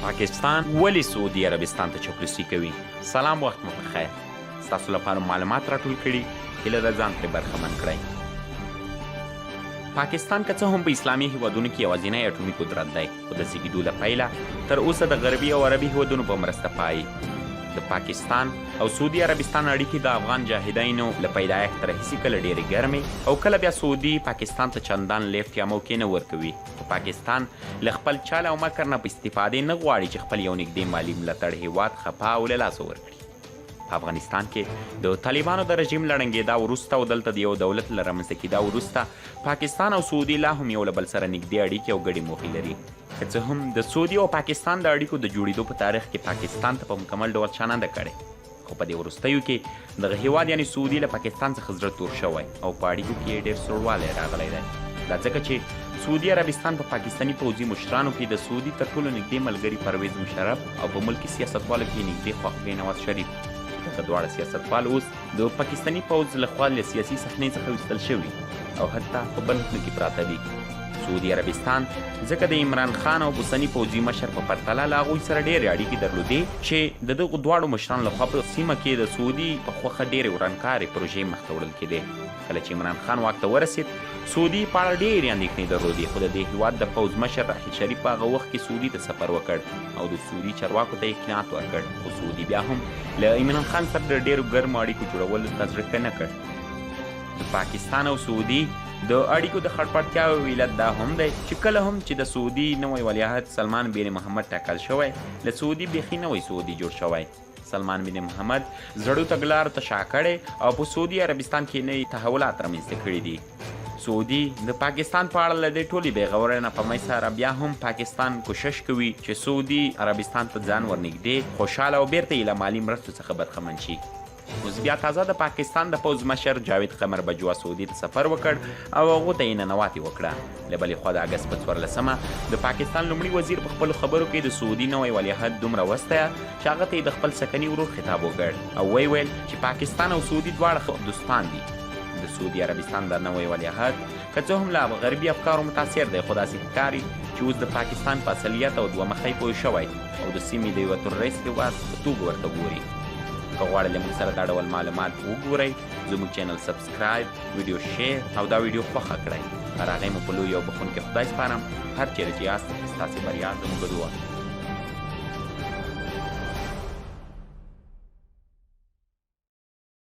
پاکستان ولې سعودي عربستان ته چاپلوسي کوي؟ سلام، وخت مو په خیر. ستاسو لپاره معلومات راټول کړي، هیله ده ځان ترې برخمن کړئ. پاکستان که څه هم په اسلامي هیوادونو کې یوازینی اټومي قدرت دی، خو د زیږیدو له پیله تر اوسه د غربي او عربي هیوادونو په مرسته پایي. د پاکستان او سعودي عربستان اړیکې د افغان جاهدینو له پیدایښت راهیسې کله ډېرې ګرمې او کله بیا سعودي پاکستان ته چندان لیفټ یا موقع نه ورکوي. خو پاکستان له خپل چل او مکر نه په استفادې نه غواړي چې خپل یو نږدې مالي ملاتړ هیواد خپه او له لاسه ورکړي. په افغانستان کې د طالبانو د رژیم له ړنګېدا وروسته او دلته د یو دولت له رامنځته کېدا وروسته پاکستان او سعودي لا هم یو له بل سره نږدې اړیکې او ګډې موخې لري. که څه هم د سعودي او پاکستان د اړیکو د جوړېدو په تاریخ کې پاکستان ته په مکمل ډول چا نه ده کړې، خو په دې وروستیو کې دغه هیواد یعنې سعودي له پاکستان څخه زړه تور شوی او په اړیکو کې یې ډېر سوړوالی راغلی دی. دا ځکه چې سعودي عربستان په پاکستاني پوځي مشرانو کې د سعودي تر ټولو نږدې ملګري پرویز مشرف او په ملکي سیاستوالو کې نږدې خواخوږی نواز شریف، چې دغه دواړه سیاستوال اوس د پاکستاني پوځ له خوا له سیاسي صحنې څخه ویستل شوي او حتی په بندونو کې پراته دي. سعودي عربستان ځکه د عمران خان او اوسني پوځي مشر په پرتله له هغوی سره ډېرې اړیکې درلودې چې د دغو دواړو مشرانو له خوا په سیمه کې د سعودي په خوښه ډېرې ورانکارې پروژې مخته وړل کېدې. کله چې عمران خان واک ته ورسېد، سعودي یې په اړه ډېرې اندېښنې درلودې، خو د دې هېواد د پوځ مشر راحیل شریف په هغه وخت کې سعودي ته سفر وکړ او د سعودي چارواکو ته یې قناعت ورکړ، خو سعودي بیا هم له عمران خان سره د ډېرو ګرمو اړیکو جوړولو ته زړه ښه نه کړ. د پاکستان او سعودي د اړیکو د خړپړتیا یو علت دا هم دی چې کله هم چې د سعودي نوی ولیعهد سلمان بن محمد ټاکل شوی، له سعودي بیخي نوی سعودي جوړ شوی. سلمان بن محمد زړو تګلارو ته شا کړې او په سعودي عربستان کې نوي تحولات رامنځته کړي دي. سعودي د پاکستان په اړه له دې ټولې بېغورۍ نه په مې سره بیا هم پاکستان کوشش کوي چې سعودي عربستان ته ځان ورنږدې، خوشحاله او بېرته یې له مالي مرستو څخه برخمن شي. اوس بیا تازه د پاکستان د پوځ مشر جاوید قمر بجوا سعودي ته سفر وکړ او هغو ته یې ننواتې وکړه. له بلې خوا د اګست په 14مه د پاکستان لومړي وزیر په خپلو خبرو کې د سعودي نوی ولیعهد دومره وستایه چې هغه ته یې د خپل سکني ورور خطاب وکړ او ویې ویل چې پاکستان او سعودي دواړه ښه دوستان دي. د سعودي عربستان دا نوی ولیعهد که څه هم له غربي افکارو متاثر دی، خو داسې ښکاري چې اوس د پاکستان په اصلیت او دوه مخۍ پوه شوی او د سیمې د یوه تروریست هیواد په توګه ورته ګوري. که غواړئ له موږ سره دا ډول معلومات وګورئ، زموږ چینل سبسکرایب، ویډیو شیر او دا ویډیو خوښه کړئ. تر هغې مو په لوی او بخښونکي خدای سپارم. هر چېرې چې یاست، ستاسې بریا زموږ دعا.